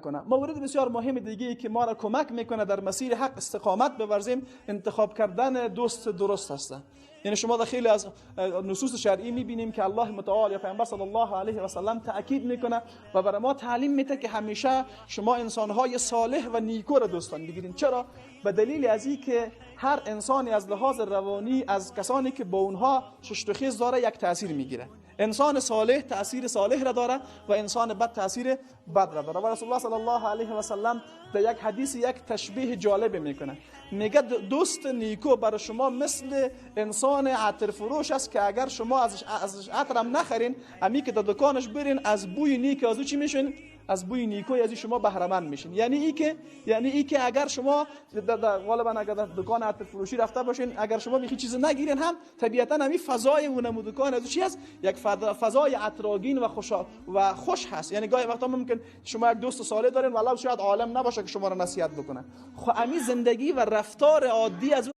کنه. مورد بسیار مهم دیگه ای که ما را کمک میکنه در مسیر حق استقامت بورزیم، انتخاب کردن دوست درست هست. یعنی شما در خیلی از نصوص شرعی میبینیم که الله متعال یا پیامبر صلی الله علیه و سلم تاکید میکنه و برای ما تعلیم میده که همیشه شما انسانهای صالح و نیکو را دوستان بگیرین. چرا؟ به دلیل از این که هر انسانی از لحاظ روانی از کسانی که با اونها ششت و خیز داره یک تاثیر میگیره. انسان صالح تاثیر صالح را داره و انسان بد تاثیر بد را داره. و رسول الله صلی الله علیه و سلم در یک حدیث یک تشبیه جالب میکنه، میگه دوست نیکو برای شما مثل انسان عطر فروش است که اگر شما ازش عطر هم نخرین، امی که در دکانش برین از بوی نیک از او چی میشین؟ از بوی نیکوی از شما بهره مند میشین. یعنی ای که اگر شما غالبا اگر در دکان عطر فروشی رفته باشین، اگر شما میخی چیز نگیرین هم طبیعتا همی فضای اونم دکان از چی است؟ یک فضای عطرآگین و خوش هست. یعنی گاهی وقتا ممکن شما یک دوست صالح دارین، ولو شاید عالم نباشه که شما رو نصیحت بکنه، خو امی زندگی و رفتار عادی از